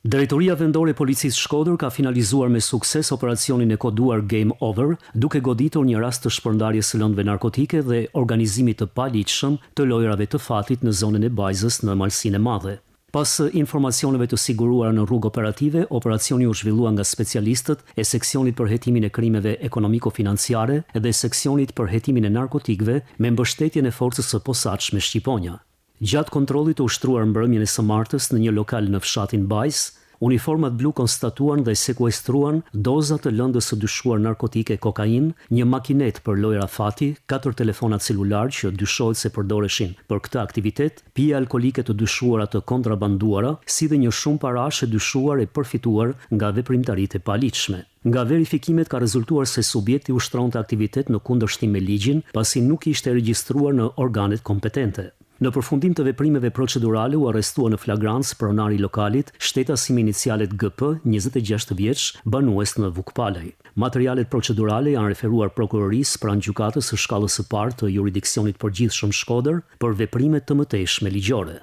Drejtoria Vendore e Policisë Shkodër ka finalizuar me sukses operacionin e koduar Game Over, duke goditur një rast të shpërndarjes së lëndëve narkotike dhe organizimit të paligjshëm të lojërave të fatit në zonën e Bajzës në Malësinë e Madhe. Pas informacioneve të siguruara në rrugë operative, operacioni u zhvillua nga specialistët e Seksionit për Hetimin e Krimeve Ekonomiko-Financiare dhe Seksionit për Hetimin e Narkotikëve me mbështetjen e Forcës së Posaçme Shqiponja. Gjatë kontrollit të ushtruar mbrëmjen e së martës në një lokal në fshatin Bajzë, uniformat blu konstatuan dhe sekuestruan doza të lëndës së dyshuar narkotike kokainë, një makinetë për lojëra fati, katër telefona celularë që dyshohet se përdoreshin për këtë aktivitet, pije alkoolike të dyshuara të kontrabanduara, si dhe një shumë parash e dyshuar e përfituar nga veprimtaritë e paligjshme. Nga verifikimet ka rezultuar se subjekti ushtronte aktivitet në kundërshtim me ligjin, pasi nuk ishte regjistruar në organet kompetente. Në përfundim të veprimeve procedurale u arrestua në flagrancë pronari i lokalit, shtetasi me inicialet GP, 26 vjeç, banues në Vukpalaj. Materialet procedurale janë referuar Prokurorisë pranë Gjykatës së Shkallës së Parë të Juridiksionit të Përgjithshëm Shkodër për veprime të mëtejshme ligjore.